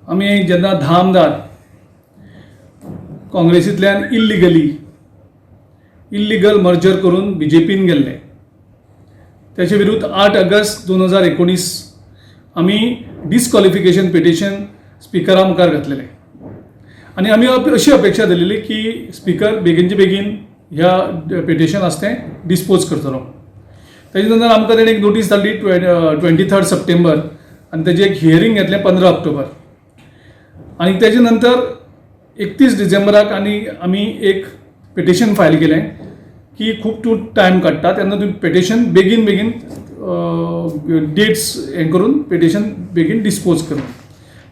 आमी जेन्ना 10 आमदार काँग्रेसींतल्यान इल्लिगली, इल्लिगल मर्जर करून बीजेपीन गेल्ले, तेचे विरुद्ध 8 ऑगस्ट 2019 आमी डिसक्वॉलिफिकेशन पिटिशन स्पिकरा मुखार घातलेलें आनी आमी अशी अपेक्षा धरलेली की स्पिकर बेगीनचे बेगीन ह्या पिटिशन आसा तें डिस्पोज करतलो. तेजे नंतर आमकां तेणें एक नोटीस धाडली 23 सप्टेंबर आनी तेजें एक हियरींग घेतलें 15 ऑक्टोबर आनी तेजे नंतर 31 डिसेंबराक आनी आमी एक पिटिशन फायल केलें की खूब तूं टायम काडटा तेन्ना तुमी पिटिशन बेगीन बेगीन डेट्स हें करून पिटिशन बेगीन डिस्पोज कर.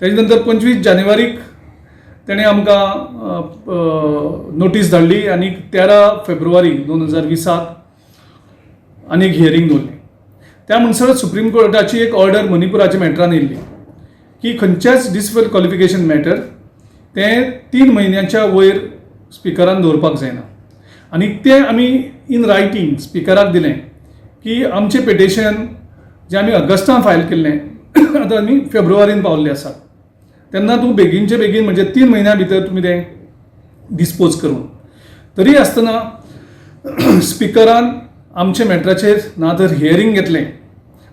तेजे नंतर 25 जानेवारीक तेणें आमकां नोटीस धाडली आनी 13 फेब्रुवारी 2020क आनी एक हियरींग दवरलें. त्या म्हणसर सुप्रीम कोर्टाची एक ऑर्डर मणिपुराच्या मॅटरान येयल्ली की खंयच्याच डिसक्वॉलिफिकेशन मॅटर तें 3 म्हयन्याच्या वयर स्पिकरान दवरपाक जायना. आनी तें आमी इन रायटींग स्पिकराक दिलें की आमचें पिटिशन जें आमी ऑगस्टान फायल केल्लें, आतां आमी फेब्रुवारीन पावल्ले आसात, तेन्ना तूं बेगीनचे बेगीन, म्हणजे 3 म्हयन्या भितर तुमी तें डिस्पोज करून. तरी आसतना स्पिकरान आमच्या मॅटराचेर ना तर हियरींग घेतलें,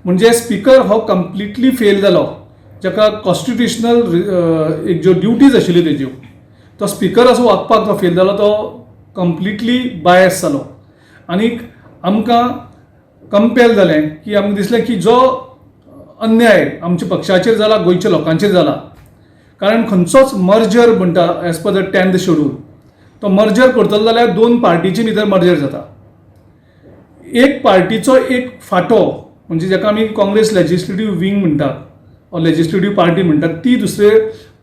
म्हणजे स्पिकर हो कंप्लिटली फेल जालो. जाका कॉन्स्टिट्युशनल एक ज्यो ड्युटीज आशिल्ल्यो तेज्यो, तो स्पिकर असो वागपाक तो फेल जालो. तो कंप्लिटली बायस जालो आनीक आमकां कंपेल जालें की आमकां दिसलें की जो अन्याय आमच्या पक्षाचेर जाला, गोंयच्या लोकांचेर जाला, कारण खंयचोच मर्जर म्हणटा, as per the 10th schedule, तो मर्जर करतलो जाल्यार दोन पार्टीचे भितर मर्जर जाता. एक पार्टीचो एक फांटो, म्हणजे जाका आमी काँग्रेस लेजिस्लेटीव विंग म्हणटात ऑर लेजिस्लेटीव पार्टी म्हणटात, ती दुसरे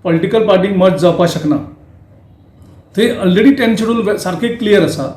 पॉलिटिकल पार्टीक मर्ज जावपाक शकना. थंय ऑलरेडी टेन्थ शेड्यूल सारकें क्लियर आसा.